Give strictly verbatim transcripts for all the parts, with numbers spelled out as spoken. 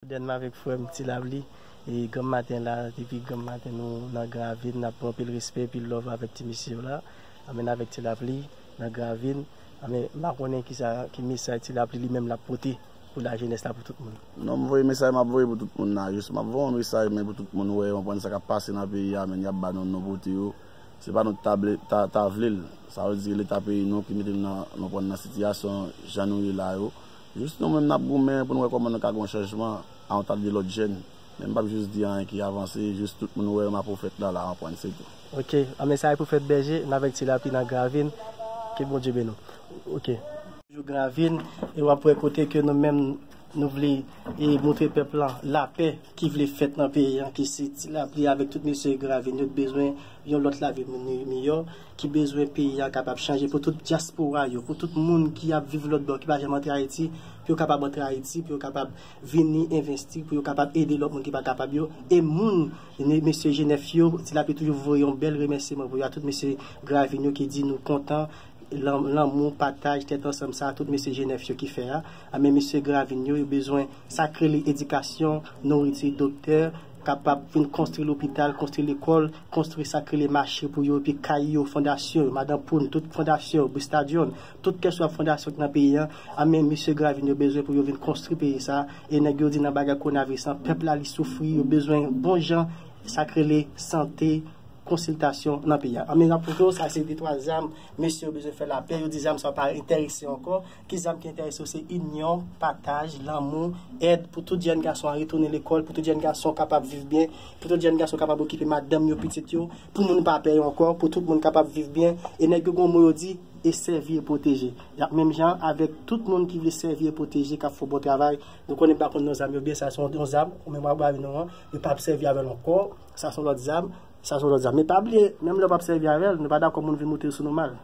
Modèn avèk frè m Ti Lapli. E granm maten la, depi granm maten nou nan Gran Ravin, n ap pran anpil respè, anpil love avèk ti mesye yo la. Anmenn avèk Ti Lapli nan Gran Ravin. Anmen, m pa konnen kisa, ki mesaj Ti Lapli li menm l ap pote pou lajenès la, pou tout moun. Non, m voye mesaj m ap voye pou tout moun la. Jis m ap voye yon mesaj, men pou tout moun wè, konprann sa k ap pase nan peyi a, men y ap ba nou non pote yo. Se pa nou t ta vle, ta, ta vle l. Sa vle di Leta peyi nou ki mete nou nan, nou pran nan sitiyasyon jan nou ye la yo. Jis nou menm n ap goumen pou nou wè kòman nou ka gen yon chanjman a yon ta de lòt jèn. Men m p ap jis di anyen ki avanse, jis tout moun wè m ap pwofèt la, la, konprann, se tou. Ok, an mesaj pwofèt bèje, n avèk Ti Lapli nan Gran Ravin, ke Bondye beni w. Ok. Toujou Gran Ravin, e w ap wè kote ke nou menm nou vle e montre pèp lan lapè ki vle fèt nan peyi an, ki se Ti Lapli avèk tout mesye Gran Ravin yo t bezwen yon lòt lavi mi-, miyò, ki bezwen peyi an kapab chanje pou tout dyaspora yo, pou tout moun ki ap viv lòt bò, ki pa janm antre Ayiti, pou yo kapab antre Ayiti, pou yo kapab vini envesti, pou yo kapab ede lòt moun ki pa kapab yo, e moun, mesye Jenèf yo, Ti Lapli toujou voye yon bèl remèsiman pou yo, a tout mesye Gran Ravin yo ki di nou kontan, lan-, lanmou, pataj, tèt ansanm sa, tout mesye Jenèf yo ki fè a. A men mesye Gran Ravin yo, yo bezwen sa k rele edikasyon, nouriti, doktè, kapab vin konstwi lopital, konstwi lekòl, konstwi sa k rele mache pou yo, epi kay yo, fondasyon yo, Madan Poun, tout fondasyon yo, Bistadion, tout kèswa fondasyon ki nan peyi an. A men mesye Gran Ravin yo bezwen pou yo vin konstwi peyi sa. E nèg yo di nan bagay kowonaviris lan, pèp la li soufri, yo bezwen bon jan sa k rele sante, konsiltasyon nan peyi a. An menm jan pou yo, sa se de twa zam, mesye yo bezwen fè lapè, yo di zam sa yo pa enterese yo ankò. Ki zam ki enterese yo? Se inyon, pataj, lanmou, èd pou tout jèn gason an retounen lekòl, pou tout jèn gason kapab viv byen, pou tout jèn gason kapab okipe madanm yo, pitit yo, pou moun pa pè yo ankò, pou tout moun kapab viv byen. E nèg yo gon mo yo di, e sèvi e pwoteje. Y ap menm jan avèk tout moun ki vle sèvi e pwoteje, k ap fè bon travay. Nou konnen m pa konn non zam yo byen, sa se yon zam, ou menm w ap ba non an, yo p ap sèvi avè l ankò, sa se yon lòt zam. Sa se yon lòt zam. Men pa bliye, menm lè w p ap sèvi avè l, nou pa dakò moun vin moute l sou nou mal.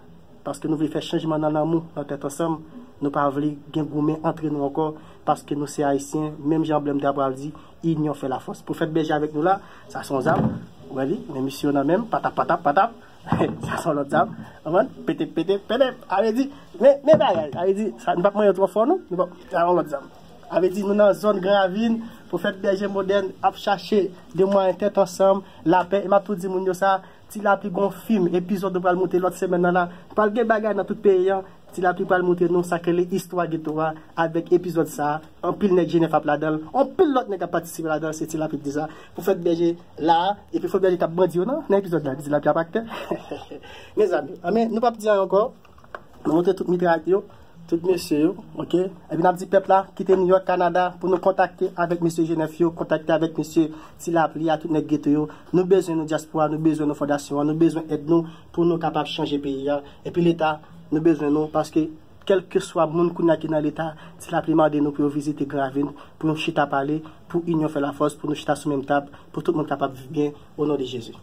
Paske nou vle fè chanjman nan lanmou, nan tèt ansanm. Nou pa vle gen goumen antre nou ankò, paske nou se Ayisyen, menm jan Blèm ta pral di, inyon fè lafòs. Pwofèt bèje avèk nou la, sa se yon zam. Ou wè li, men misye yo nan menm, patap, patap, patap. Sa se yon lòt zam. Konprann? Pete, pete, pete. A vle di, men, men bagay. A vle di, sa, nou p ap manyen twò fò, non? Nou p ap, sa se yon lòt zam. A vle di, nou nan zòn Gran Ravin, Pwofèt Bèje Modèn ap chache de mwayen tèt ansanm, lapè, e m ap tou di moun yo sa, Ti Lapli gon fim, epizòd nou pral moute lòt semèn nan la. Pral gen bagay nan tout peyi an, Ti Lapli pral moute nou sa k rele istwa geto a, avèk epizòd sa, anpil nèg Jenèf ap ladan l, anpil lòt nèg ap patisipe ladan l, se Ti Lapli k di sa. Pwofèt Bèje la, epi Pwofèt Bèje t ap bandi yo nan, nan epizòd la, Ti Lapli ap aktè. Mezanmi, anben, nou p ap di anyen ankò. Nou montre tout mitrayèt yo, tout mesye yo, ok? Epi n ap di pèp la, kite Nouyòk, Kanada, pou nou kontakte avèk mesye Jenèf yo, kontakte avèk mesye Ti Lapli a, tout nèg geto yo. Nou bezwen nou dyaspora, nou bezwen nou fondasyon an, nou bezwen èd nou pou nou kapab chanje peyi a. Epi Leta, nou bezwen nou, paske kèlkeswa moun kounye a ki nan Leta, Ti Lapli mande nou pou yo vizite Gran Ravin, pou nou chita pale, pou inyon fè lafòs, pou nou chita sou menm tab, pou tout moun kapab viv byen, o non de Jezi.